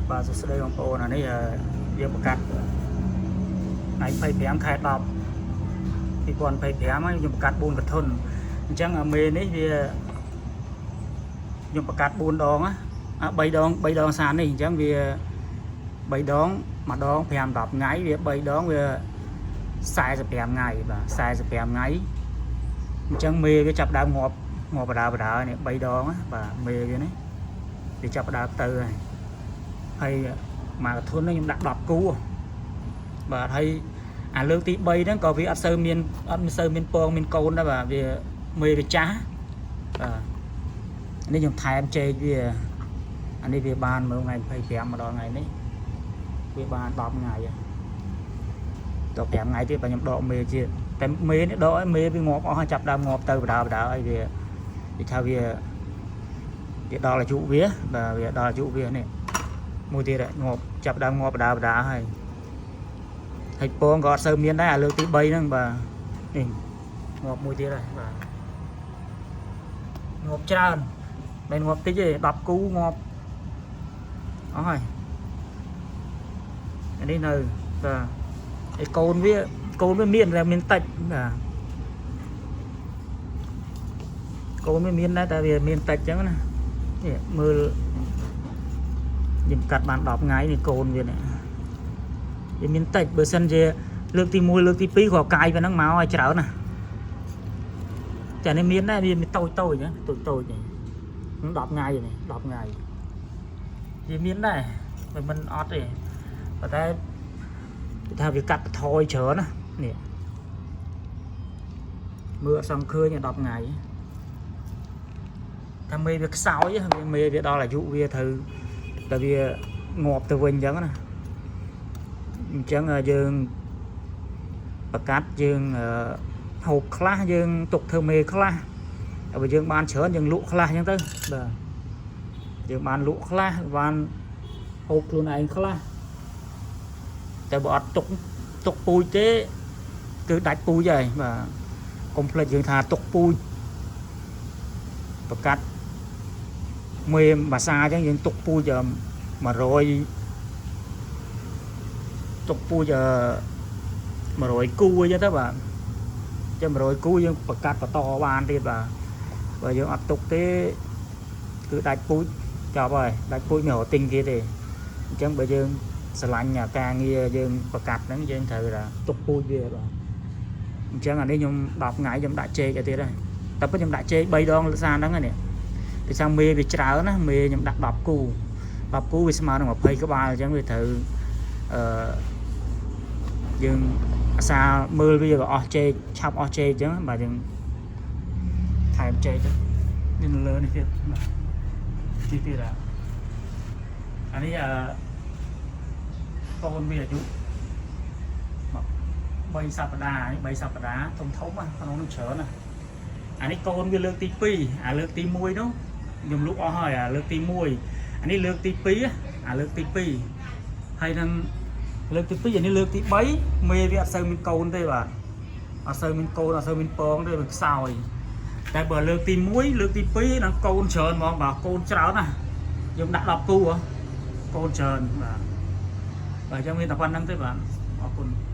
បាទសួស្តីបងប្អូនអានេះយើងបង្កាត់ថ្ងៃ25ខែ10 2025ហើយខ្ញុំបង្កាត់4កធុនអញ្ចឹងអាមេនេះវាខ្ញុំបង្កាត់4ដងណាអា3ដង3ដងសាននេះអញ្ចឹងវា3ដងម្ដង5 10ថ្ងៃវា3ដងវា45ថ្ងៃបាទ45ថ្ងៃអញ្ចឹងមេវាចាប់ដើមងាប់ងាប់បដាបដានេះ3ដងណាបាទមេវានេះវាចាប់ដើមទៅហើយ ហើយមួយកធុននេះខ្ញុំដាក់10គូបាទហើយអាលើកទី3ហ្នឹងក៏វាអត់សូវមានអត់សូវមានពងមានកូនដែរបាទវាមេវាចាស់បាទនេះខ្ញុំថែមចេកវាអានេះវាបានមើលថ្ងៃ25មកដល់ថ្ងៃនេះវាបាន10ថ្ងៃហើយដល់5ថ្ងៃទៀតបាទខ្ញុំដកមេទៀតតែមេនេះដកឲ្យមេវាងាប់អស់ហើយចាប់ដើមងាប់ទៅបដាបដាឲ្យវានិយាយថាវាវាដល់អាយុវាបាទវាដល់អាយុវានេះ មួយទៀតងាប់ចាប់ដើមងាប់បដាបដាហើយហើយពងក៏អត់សូវមានដែរអាលើកទី3ហ្នឹងបាទនេះងាប់មួយទៀតហើយបាទងាប់ច្រើនមិនងាប់តិចទេ10គូងាប់អស់ហើយអានេះនៅបាទឯកូនវាកូនវាមានតែមានតិចបាទកូនវាមានដែរតែវាមានតិចអញ្ចឹងណានេះមើល ខ្ញុំកាត់បាន10ថ្ងៃនេះកូនវានេះវាមានតិចបើសិនជាលើកទី1លើកទី2ក៏កាយប៉ុណ្ណឹងមកឲ្យច្រើនណាតែនេះមានដែរវាមានតូចតូចណាតូចតូចនេះ10ថ្ងៃនេះ10ថ្ងៃវាមានដែរវាមិនអត់ទេប៉ុន្តែគេថាវាកាត់បន្ថយច្រើនណានេះមើលអត់សង្ឃើញ10ថ្ងៃថាមេវាខ្សោយវាមេវាដល់អាយុវាត្រូវ តែវាងាប់ទៅវិញអញ្ចឹងណាអញ្ចឹងយើងប្រកាសយើងហូបខ្លះយើងទុកធ្វើមេខ្លះហើយបើយើងបានច្រើនយើងលក់ខ្លះអញ្ចឹងទៅបាទយើងបានលក់ខ្លះបានហូបខ្លួនឯងខ្លះតែបើអត់ទុកទុកពូជទេគឺដាច់ពូជហើយបាទកុំភ្លេចយើងថាទុកពូជប្រកាសមេភាសាអញ្ចឹងយើងទុកពូជ100ទុកពូជ100គូអញ្ចឹងទៅបាទចាំ100គូយើងប្រកាសបន្តបានទៀតបាទបើយើងអត់ទុកទេគឺដាច់ពូជចប់ហើយដាច់ពូជមិនរកទិញគេទេអញ្ចឹងបើយើងស្រឡាញ់ការងារយើងប្រកាសហ្នឹងយើងត្រូវតែទុកពូជវាបាទអញ្ចឹងអានេះខ្ញុំ10ថ្ងៃខ្ញុំដាក់ចេកឲ្យទៀតហើយតែពិតខ្ញុំដាក់ចេក3ដងសាហ្នឹងនេះពីសាមេវាច្រើនណាមេខ្ញុំដាក់10គូ10គូវាស្មើនឹង20ក្បាលអញ្ចឹងវាត្រូវអឺយើងអាសាមើលវាក៏អស់ចេកឆាប់អស់ចេកអញ្ចឹងបាទយើងថែមចេកទៅនេះនៅលើនេះទៀតបាទនេះទៀតអានេះអឺកូនវាអាយុ3សប្តាហ៍នេះ3សប្តាហ៍ធំធំក្នុងនោះច្រើនណាអានេះកូនវាលើកទី2អាលើកទី1នោះខ្ញុំលក់អស់ហើយអាលើកទី1អានេះលើកទី2អាលើកទី2ហើយនឹងលើកទី2អានេះលើកទី3មេវាអត់សូវមានកូនទេបាទអត់សូវមានកូនអត់សូវមានពងទេវាខ្សោយតែបើលើកទី1លើកទី2នឹងកូនច្រើនហ្មងបាទកូនច្រើនណាខ្ញុំដាក់10គូហ៎កូនច្រើនបាទបាទអញ្ចឹងមានតែប៉ុណ្្នឹងទេបាទអរគុណ។